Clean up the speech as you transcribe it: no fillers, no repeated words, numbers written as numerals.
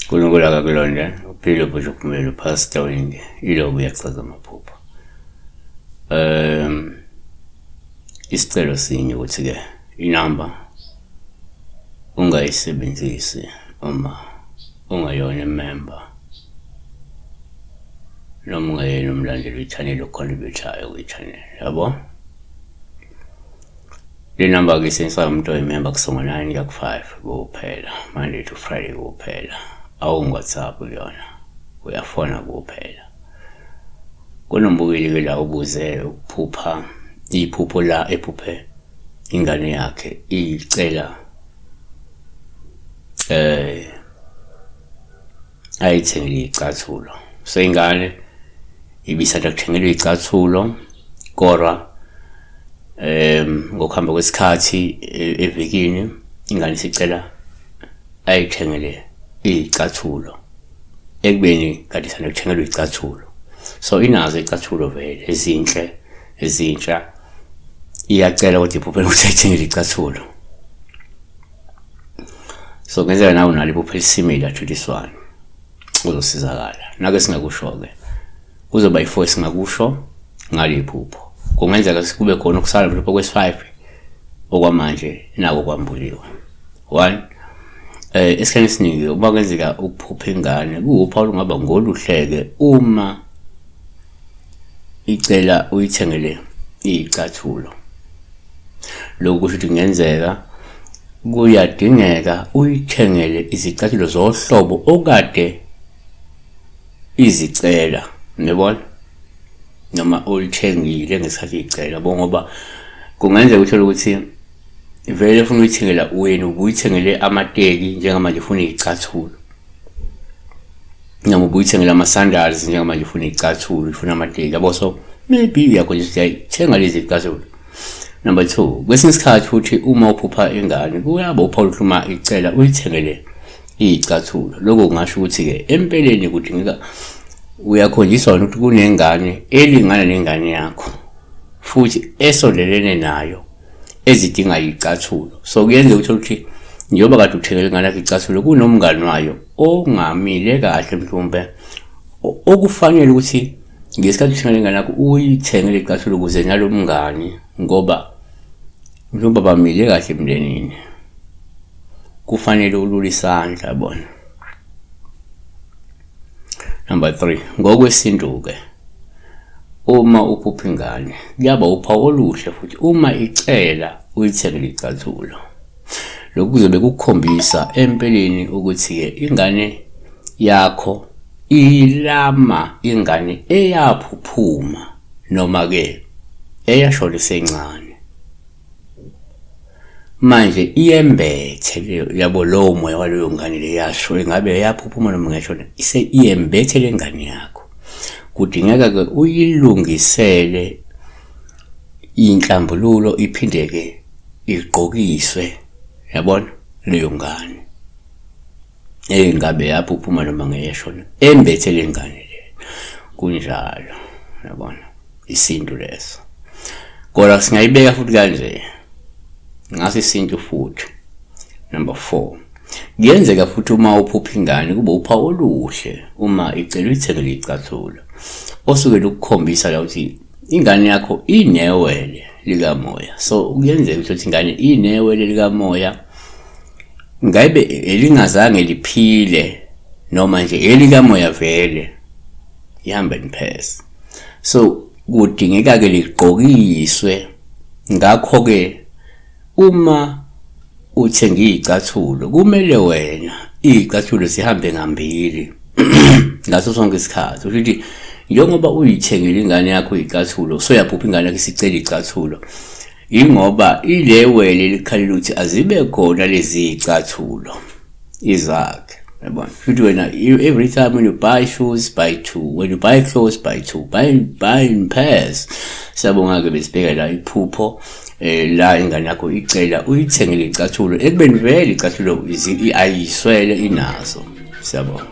uNkulunkulu akakulonde uphile ubusho uphumelele uPastor Wing ilobu uyachaza amaphupho. Isicelo sinye ukuthi ke inamba ungayisebenzisi uma ungayona imember noma ungayena umlandeli we-channel ocontribute-ayo kwi-channel yabo. Le namba ke isebenziswa umuntu oyimemba kusongo 9 kuya ku-5 kuphela, Monday to Friday kuphela. Awungu-WhatsApp kuyona, uyafona kuphela. Kunombukeli ke la ubuze ukuphupha iphupho la ephuphe ingane yakhe icela ayithengele iy'cathulo. So ingane ibisanda kuthengelwa iy'cathulo kodwa ngokuhamba kwesikhathi evikini ingane isicela ayithengele iy'cathulo ekubeni kade isanda kuthengelwa iy'cathulo. So inazo iy'cathulo vele ezinhle ezintsha, iyacela kodwa iphuphela ukuthi ayithengele iy'cathulo. So kungenzeka nawe unalo iphupho eli-similar to this one, uzosizakala. Nake singakusho-ke kuzoba yi-4 esingakusho ngale phupho. Kungenzeka kube khona okusala mhlawumbe okwesi-5 okwamanje nako kwambuliwe. 1 esikhathini esiningi uma kwenzeka ukuphupha ingane kuwuphawu olungaba ngoluhleke uma icela uyithengele iy'cathulo. Lokhu kusho ukuthi kungenzeka kuyadingeka uyithengele izicathulo zohlobo okade izicela, niyabona, noma olithengile ngesikhathi icela, yabo, ngoba kungenzeka uthole ukuthi vele ufuna uyithengela wena ubuyithengele amateki njengamanje ufuna iy'cathulo, noma ubuyithengele ama-sandals njengamanje ufuna iy'cathulo, ufuna amateki, yabo. So maybe uyakhona ukuthi thenga lezi y'cathulo. Number 2, kwesinye isikhathi futhi uma uphupha ingane kuyaba uphawu ukuthi uma icela uyithengele iy'cathulo. Lokho kungasho ukuthi-ke empeleni kudingeka uyakhonjiswa wena ukuthi kunengane elingana nengane yakho futhi esondelene nayo ezidinga iy'cathulo. So kuyenzeka uthole ukuthi njengoba kade uthengele ingane yakho icathulo kunomngani wayo ongamile kahle mhlawumbe okufanele ukuthi ngesikhathi uthengele ingane yakho uyithengele icathulo ukuze nalo mngani, ngoba njengoba bamile kahle emndenini kufanele ulule isandla bona. Number 3, ngokwesintu-ke uma uphupha ingane kuyaba uphawu oluhle futhi uma icela uyithengele icathulo. Lokhu kuzobe kukukhombisa empeleni ukuthi-ke ingane yakho ilama ingane eyaphuphuma noma-ke eyashona isencane. Manje iyembethe leyo, yabo, lowo moya waleyo ngane le yasho, ingabe yaphuphuma noma ngeshona, ise iyembethe le ngane yakho. Kudingeka-ke uyilungisele inhlambululo iphinde-ke igqokiswe, yabona, leyo ngane. Engabe yaphuphuma noma ngeyeshona, embethe le ngane le. Kunjalo, yabona, isintu leso. Kodwa singayibeka futhi kanje, ngaso isintu futhi. Number 4, kuyenzeka futhi uma uphupha ingane kube uphawu oluhle uma icela uyithengele icathulo osuke lukukhombisa la ukuthi ingane yakho inewele likamoya. So kuyenzeka ukuthi ingane inewele likamoya ngabe elingazange liphile noma nje elikamoya vele ihamba in pairs. So kudingeka ke ligqokiswe. Ngakho ke uma uthenga iy'cathulo kumele wena iy'cathulo zihambe ngambili ngaso sonke isikhathi. Usho ukuthi njengoba uyithengile ingane yakho iy'cathulo, soyaphupha ingane yakho isicela iy'cathulo, ingoba ilewele likhalela ukuthi azibe khona lezi y'cathulo izakhe, yabona. Futhi wena every time when you buy shoes, buy two, when you buy clothes, buy two, buy in pairs. Siyabonga-ke, besibheka la iphupho la ingane yakho icela uyithengele icathulo ekubeni vele icathulo ayiswele inazo. Siyabonga.